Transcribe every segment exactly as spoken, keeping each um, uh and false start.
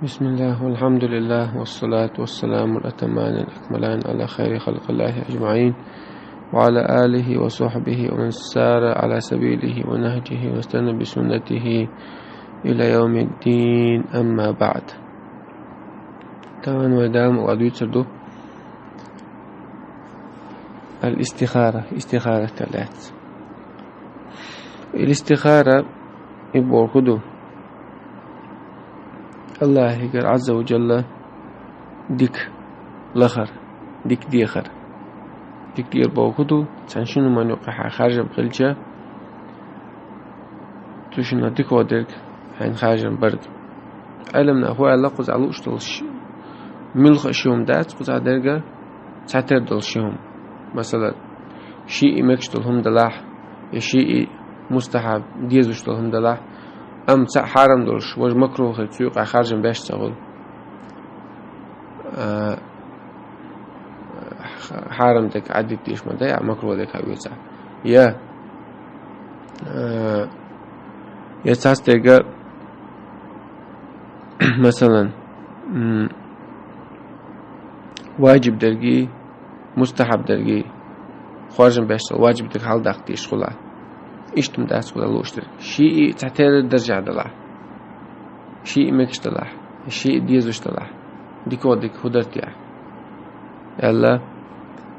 بسم الله والحمد لله والصلاة والسلام الأتمان الأكملان على خير خلق الله أجمعين وعلى آله وصحبه ومن سار على سبيله ونهجه واستنى بسنته إلى يوم الدين، أما بعد. Тан вай дам ва дуьйцур ду ал-истихара, истихара талац. Ил истихара и боху ду. Аллахьигара Ӏазза ва Жалла дика лахар, дика дехар. Дика дехар боху ду, цхьан шина хӀуман юкъахь харжам хилча, цу шинна дика дерг хьайн харжам барг. Ӏеламнаха хӀу аьлла, кхузахь лууш долуш муьлхха а ши хӀума дац, кхузахь дерга цхьатера долуш ши хӀума. Масала, шиъ и мегаш долу хӀума далахь, я шиъ и мустахьаб дезаш долу хӀума далахь, амма цхьаъ хьарам долуш, важа макрух хир, цу юкъахь харжам беш ца хуьлу. А, хьарам дерг Ӏаддита дезаш ма дай, а макрух дерг хьаоьцу. Я, а, я цхьац дерга, масалан, м, ваджиб дерг, мустахьаб дерг, харжам беш долу ваджиб дерг хьаладаккха дезаш хуьлу. Иштта ма дац кхузахь лууш дерг. Шиъ и цхьатера даржехь далахь, шиъ и мегаш далахь, шиъ и дезаш далахь, дика дерг хӀу дара техьа, аьлла,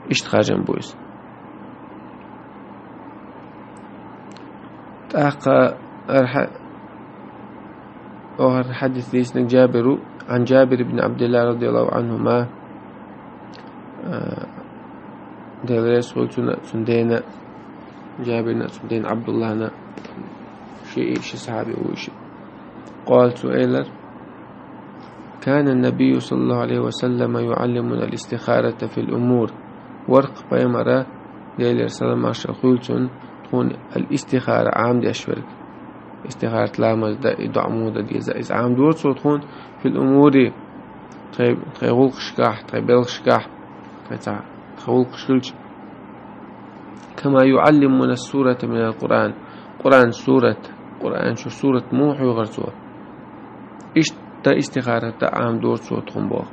иштта харжам бу иза. ТӀаккха архьа Оха хьадис дийцинарг Джабир ву, Ӏан Джабир ибн Ӏабдилла радияллаху Ӏанхума, а, Дела реза хуьлда цунна, цуьнан дена, Джабирна, цуьнан дена Ӏабдуллахьна, ши, ши сахьаби ву иши. Къала, цо элира: «Кана ан-набийю саллаллаху Ӏалайхи ва саллама юӀаллимуна ал-истихарата фил умур». Вара-кх пайхамара, Делера салам-маршалла хуьлда цунна, тхуна ал-истихара Ӏамадеш верг. Истихарат ламаз дан, и доӀа муха дан деза, иза Ӏамадора цо тхуна, фил умури, тхайн, тхайн гӀуллакхашкахь, тхайн белхашкахь, тхайн цхьа, тхайн гӀуллакхаш хилча. Кама юӀаллимуна ас-сурата минал Къуръан. Къуръан сурат, Къуръан чу сурат муха хьоьхура цо, иштта истихарат дан Ӏамадора цо тхуна боху.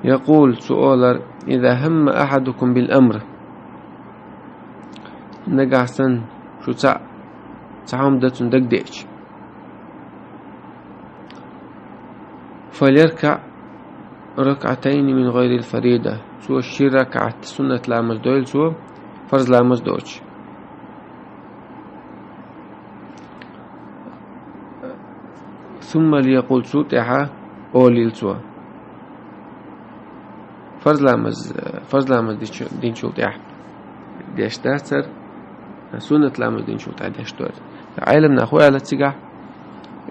Якъул, цо олар: «Иза хӀамма ахьадукум бил амр». Нагахь санна шу цхьа, цхьа хӀума дан цунна дагадеъча. «ФальяркаӀ ракаӀатайни мин гӀайрил фарида». Цо ши ракаӀат суннат ламаз дойла цо, фарз ламаз доцуш. «Сумма лиякъул», цул тӀаьхьа олийла цо. Фарз ламаз, фарз ламаз дичу-, динчул тӀаьхьа деш дац хӀара, суннат ламаз динчул тӀаьхьа деш ду хӀара. Ӏеламнаха хӀу аьлла цигахь,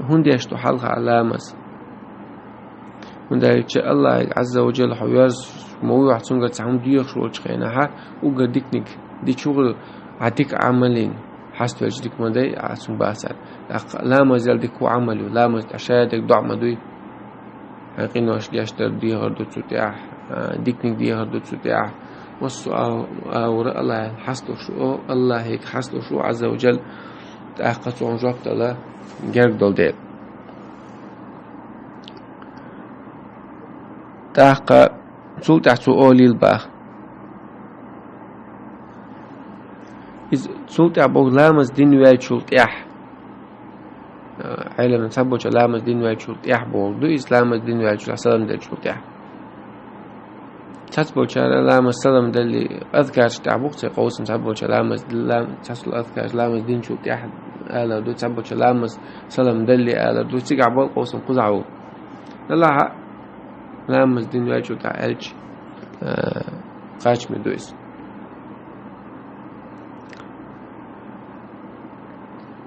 хӀунда деш ду хьалха ламаз? ХӀунда аьлча Аллахьига Ӏазза ва Джалла хьо верза ма вуй, хьо цуьнгара цхьа хӀума доьхуш волчу хенахь, уггар диканиг дича ву хир, хьан дика Ӏамалин хьаставелча дика ма дай, а цуьнга бацара. ТӀаккха ламаз ял дика хӀун Ӏамал ю? Ламаз тӀехь шадерг доӀа ма дуй? Хьайн къинош гечдар дехар ду цу тӀехь, а, диканиг дехар ду цу тӀехь. Массо а агӀора Аллахьан хьасталуш ву, Аллахьига хьасталуш ву Ӏазза ва Джалла, тӀаккха цунна жоп дала герга долу дела. ТӀаккха цул тӀаьхьа цо олийла боху. Иза цул тӀаьхьа боху ламаз дина ваьллачул тӀаьхьа. Э, Ӏеламнаха цхьаболчара ламаз дина ваьллачул тӀаьхьа бохург ду, иза ламаз дина ваьллачул, салам деллачул тӀаьхьа. Цхьаболчара ламаз салам даллалц азкарш тӀехь бу-кх церан къовсам, цхьаболчара ламаз, лам-, цхьаболчара азкарш ламаз динчул тӀаьхьа алар ду, цхьаболчара ламаз салам даллалц алар ду, цигахь болу къовсам кхузахь ву. Аллахьа ламаз дина ваьллачул тӀаьхьа аьлча, э, кхачаме ду иза.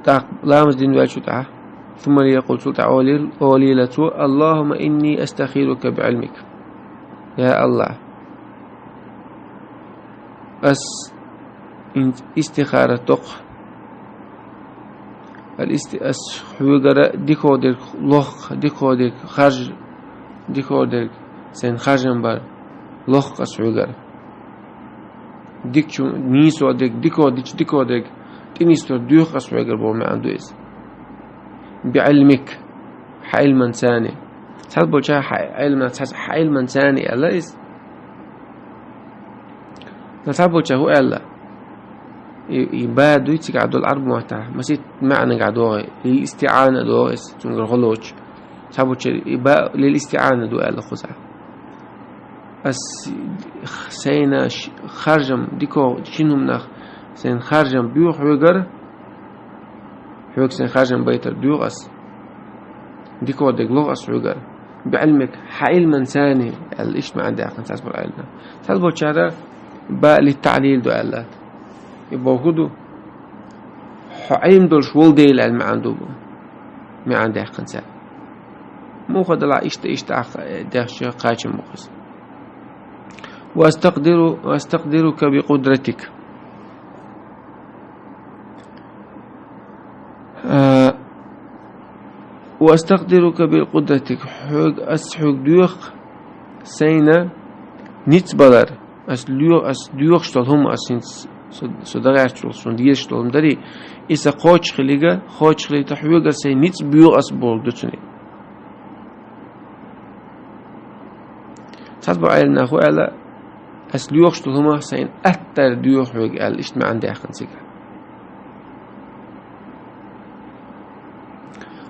ТӀаккха ламаз дина ваьллачул тӀаьхьа, сумма якъул, цул тӀаьхьа олийла, олийла цо: «Аллахумма инни астахирука би Ӏилмик». Я Аллахь, ас ин-, истихара доккху. Ал-исти-, ас хьоьгара дикаха дерг лохка, дикаха дерг харж, дикаха дерг сайн харжам бар лохка ас хьоьгара. Дикачу нийсо дерг, дикаха дича дикаха дерг тӀенисдор доьху ас хьоьгара боху маьӀна ду иза. Би Ӏилмик, علما ثاني. Цхьаболча хьа-, علما, цхьа-, علما ثاني аьлла иза. Цхьаболча хӀу аьлла? И, и ба дуй цигахь долу Ӏарбу маттахь, масийтта маьӀнагахь догӀу, лил истиӀана догӀу иза, цуьнгара гӀо лоцуш. Цхьаболча и ба лил истиӀана ду аьлла кхузахь. Ас сайна ш-, харжам, дикогӀу шина хӀуманах сайна харжам боьху хьоьгара, хьоьга сайн харжам байтар доьху ас, дикогӀу дерг лоху ас хьоьгара. بعلمك, хьан Ӏилман цани, аьлла, иштта маьӀна даьккхина цхьаболу Ӏилман. Цхьаболчара ба литтаӀлил ду аьлла. И боху ду, хьо Ӏилма долуш волу дела аьлла маьӀна ду, маьӀна даьккхина цара. Муха делахь иштта, иштта ахь дехча кхачам бу-кх иза. وأستقدر، وأستقدرك بقدرتك. А, وأستقدرك بقدرتك. Хьоьга, ас хьоьга доьху сайна ницкъ балар. Ас лоь-, ас доьхуш долу хӀума, ас хӀинца со, со дагӀаьрчу волу, суна дезаш долу хӀума дарий, и сан кхочушхилийга, кхочушхилийта хьоьгара сайн ницкъ боьху ас боху ду цуьнан. Цхьаболу Ӏилманхо аьлла, ас лоьхуш долу хӀума сайна аттара доьху хьоьга аьлла, иштта маьӀна даьккхина цигахь.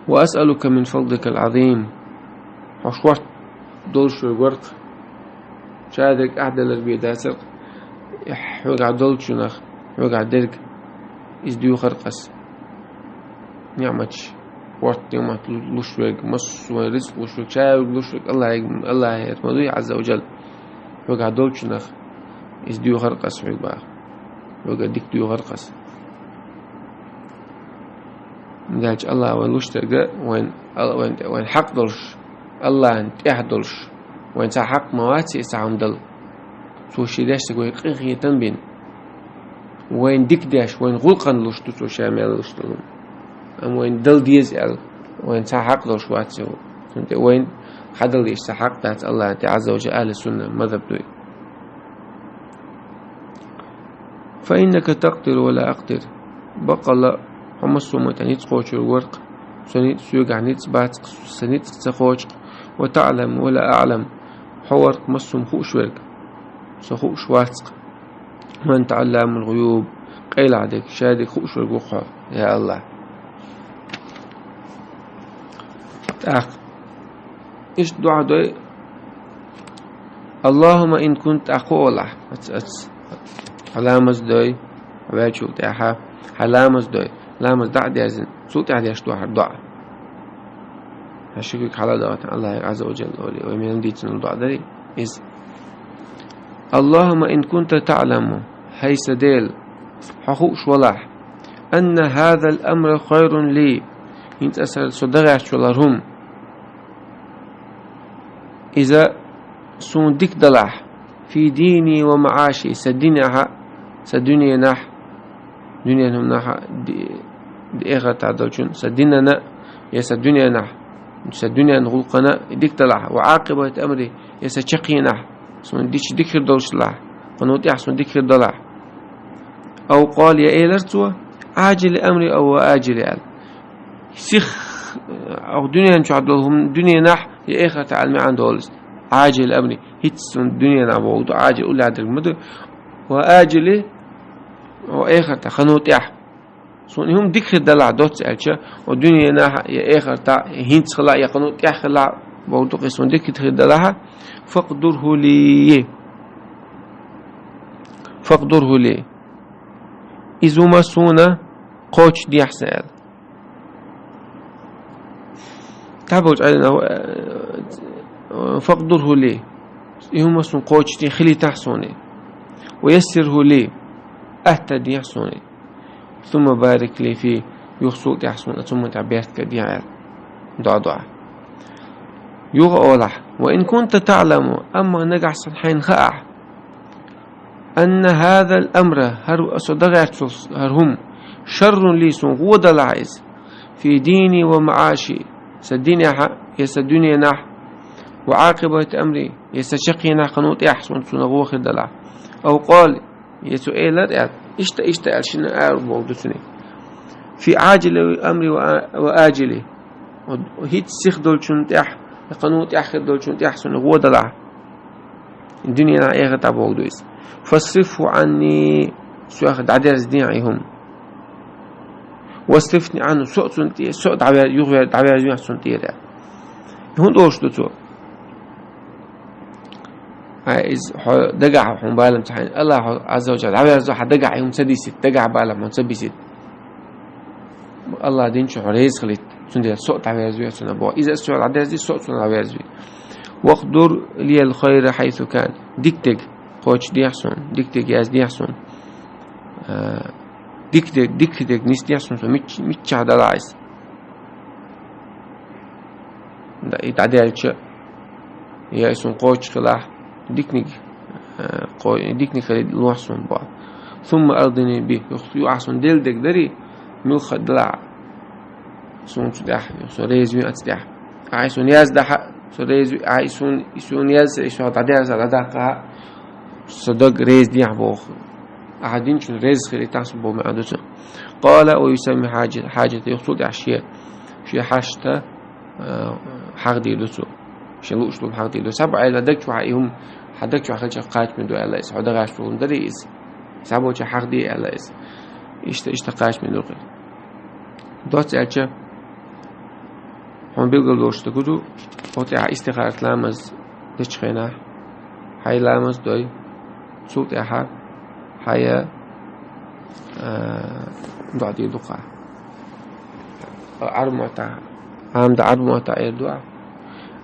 وأسألك من فضلك العظيم. Хьо шорта долуш верг вара-кх. Ша дерг ахь делар бен дацара-кх. Хьоьгахь долчунах, хьоьгахь дерг, иза доьхура-кх ас. НиӀматаш, шорта ниӀмат лу-, луш верг, массо а рицкъ луш верг, ша верг луш верг, АллахӀера, АллахӀера ма дуй, Ӏазза ва Джалла. Хьоьгахь долчунах иза доьхура-кх ас хьоьга боху. Хьоьга дика доьхура-кх ас. Дальча АллахӀа вайн луш дерг, вайн, ал-, вайн, вайн хьакъ долуш, АллахӀана тӀехь долуш, вайн цхьа хьакъ ма вац и цхьа хӀума дала. Цо шен деш дерг вай къинхетам бина. Вайн дика деш, вайн гӀуллакхана луш ду цо ша мел луш долу. Амма вайн дала деза аьлла, вайн цхьа хьакъ долуш вац цо. Цунна тӀе вайн хьадала дезаш цхьа хьакъ дац АллахӀана тӀе, Ӏазза ва Джалла, ахьли сунна мазхаб дуй. فإنك تقدر ولا أقدر. Баккъалла, хьо массо а хӀуманна тӀе ницкъ кхочур вара-кх, со ни-, соьгахь ницкъ бац-кх, сан ницкъ ца кхочу-кх. وتعلم ولا أعلم. Хьо вара-кх массо а хӀума хууш верг, со хууш вац-кх. وأنت علام الغيوب. Къайлаха дерг, ша дерг хууш верг ву-кх хьо, я АллахӀ. ТӀаккха иштта дуӀа дой: اللهم إن كنت, тӀаккха кху олахь, ац, ац, хьан ламаз дой, хьан ваьллачул тӀаьхьа, хьан ламаз дой, ламаз дӀа а дерзина, цул тӀаьхьа деш ду хьан дуӀа. Хьан ши куьг хьала а дахийтина АллахӀера, Ӏазза ва Джалла, олий, вай мел дийцина долу дуӀа дарий иза. اللهم إن كنت تعلم, хӀай сан Дела, хьо хууш валахь, أن هذا الأمر خير لي, хӀинца аса со дагӀаьрчу валар хӀума, иза суна дика далахь, في ديني ومعاشي, сан динехь а, сан дуьненахь, дуьненан хӀуманахь а, ди-, ди-, эхартахь долчун, сан динана а, я сан дуьненахь, сан дуьненан гӀуллакхана а дика далахь, وعاقبة أمري, я сан чаккхенахь, суна дича дика хир долуш далахь, кхано тӀехь суна дика хир далахь. أو قال, я элира цо, عاجل أمري أو آجله аьлла. Сих, а, дуьнен чохь долу хӀума дуьненахь я эхартахь аьлла маьӀна долу иза. عاجل أمري, хӀинца суна дуьненахь боху ду, عاجل уллехь дерг ма ду. وآجله, о, эхартахь, кхано тӀехь. Суна и хӀума дика хир далахь доцца аьлча, о, дуьненахь я эхартахь, я хӀинца хилахь, я кхано тӀехь хилахь боху ду-кх, и суна дика хир далахь, فاقدره لي. فاقدره لي. Иза хӀума суна кхочушдехьа сан аьлла. Цхьаболчу Ӏилманхо, э, فاقدره لي. И хӀума суна кхочушдехьа, хилийтахь суна и. ويسره لي. Атта дехьа суна и. ثم بارك لي فيه. Юха цул тӀаьхьа суна цу хӀуманна тӀехь беркат дехьа аьлла. ДоӀа доӀа. Юха олахь. وإن كنت تعلم, амма нагахь санна хьайна хаахь, أن هذا الأمر, хӀара со дагӀаьрчу хӀара хӀума, شر لي, суна гӀо далахь иза, في ديني ومعاشي, сан динехь а, я сан дуьненахь, وعاقبة أمري, я сан чаккхенахь, кхано тӀехь суна цунах гӀо хир далахь. أو قال, я цо элира аьлла, иштта, иштта аьлла, шина ара боху ду цуьнан. في عاجل أمري وآ-, وآجله. ХӀинца сиха долчун тӀехь, кхано тӀехь хир долчун тӀехь сона гӀо далахь. Дуьненахь эхартахь боху ду иза. فاصرفه عني, соьх дӀадерзадехьа и хӀума. واصرفني عنه, со а цунна тӀе, со а дӀавер-, юхавер-, дӀаверзавехьа цунна тӀера. ХӀунда олуш ду цо? Ай, иза хьо дагахь хьуна балам ца хьайна. Аллах хьо Азза ва Джалла дӀаверзо, хьан дагахь и хӀума ца дисийта, дагахь балам хьуна ца бисийта. Аллах динчу хьо реза хилийта, цундела со а дӀаверзавехьа цунна боху. Иза аса соьх дӀадерзи, со а цунна дӀаверзаве. واقدر لي الخير حيث كان. Дика дерг кхочушдехьа суна, дика дерг яздехьа суна. А, дика дерг, дика дерг нисдехьа суна, со мич-, миччахь далахь иза. Да, и дӀадаьлча, я и суна кхочуш хилахь, диканиг, а, кхо-, диканиг хилийта лохьа суна боху. ثم أرضني به. Юха, юха ахь суна делла дерг дарий, муьлхха а далахь, суна цу тӀехь, юха со реза вен а цу тӀехь. Ахь и суна яздахь а, со реза ве-, ахь и суна, и суна язза, и со дӀадерза, дӀадаккха а, со даг реза дехьа боху. Ахьа динчун реза хилийтахь со боху маьӀна ду цуьнан. قال ويسمي حاجة-، حاجته, юха цул тӀехь шен, шен хьашта, а, хьахдийр ду цо. Шен лууш долу хьахдийр ду. Схьабаьлла даг чохь и хӀума, хьан даг чохь хилча кхачаме ду аьлла иза. Хьо дагахь долу хӀума дарий иза? Схьаболча хьахде аьлла иза. Иштта, иштта кхачаме ду кхин. Доцца аьлча, хьуна билгал долуш дерг ду, хӀокху тӀехь истихарат ламаз дечу хенахь, хьайн ламаз дой, цул тӀаьхьа хьайн, а, доӀа дийр ду кхахь. Ӏарбу маттахь, Ӏамда Ӏарбу маттахь эр ду ахь.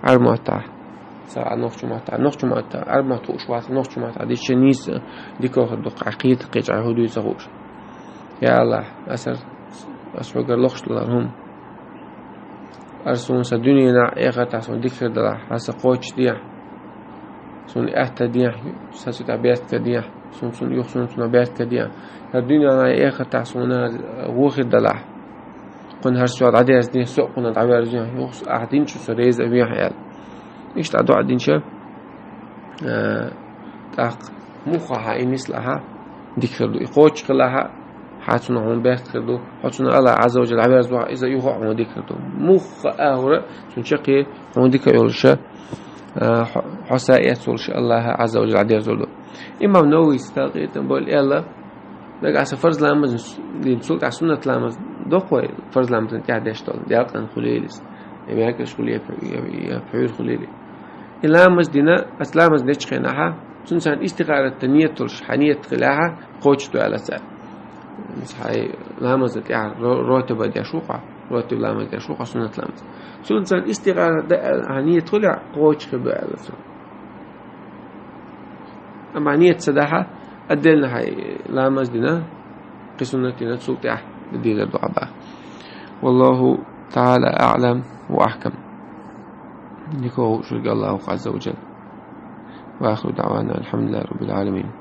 Ӏарбу маттахь, ца а нохчу маттахь, нохчу маттахь, Ӏарбу мотт хууш вац, нохчу маттахь дича нийса дика хир ду кхахь, кхета кхечахь хӀун дуьйцу ца хууш. Я Аллах, аса, аса хьоьгара лохуш далар хӀума. Аса суна сан дуьненахь, эхартахь суна дика хир далахь, аса кхочушдехьа. Суна аьтта дехьа, сан цу тӀехь беркат дехьа, суна цунна юха, суна цунна беркат дехьа. ХӀара дуьненахь, эхартахь суна гӀо хир далахь. Кхунна хӀара соьх дӀадерзадехьа, со а кхунна дӀаверзавехьа, юха ахь динчу со реза а вехьа аьлла. Иштта а доӀа динча, а, тӀаккха муха хьан и нислахь а, дика хир ду. И кхочуш хилахь а, хьан цунах хьуна беркат хир ду. Хьо цунах Аллах Ӏазза ва Джалла дӀаверзавахь, иза юха а хьуна дика хир ду. Муха а хӀура, цунна чаккхе хьуна дика а йолуша, а, хьо, хьо са эцалуш Аллаха Ӏазза ва Джалла дӀадерзор ду. Имам Нававис талкъитан болу аьлла, нагахь аса фарз ламаз дина, цул тӀаьхьа суннат ламаз доккху вай, фарз ламазан тӀаьхьа деш долу, делкъан хуьлийла иза, я мекаш хуьлийла, я, я, я пхьуьйра хуьлийла. И ламаз дина, аса ламаз дечу хенахь, цуьнан царна истихарат дан ниет долуш, хьан ниет хилахь, кхочуш ду аьлла цара. Хьайн ламаза тӀехь ро-, ротиба деш ву хьо, ротиба ламаз деш ву хьо, суннат ламаз. Цуьнан царна истихарат дан аьлла, хьан ниет хуьлахь, кхочуш хир ду аьлла цо. Амма ниет ца дахь, отдельно хьайн ламаз дина, кхин суннат дина, цул тӀаьхьа дийр ду хьан бах. والله تعالى أعلم وأحكم. Нико шуьга Аллаху Азза ва Джалла. وآخر دعوانا الحمد لله رب العالمين.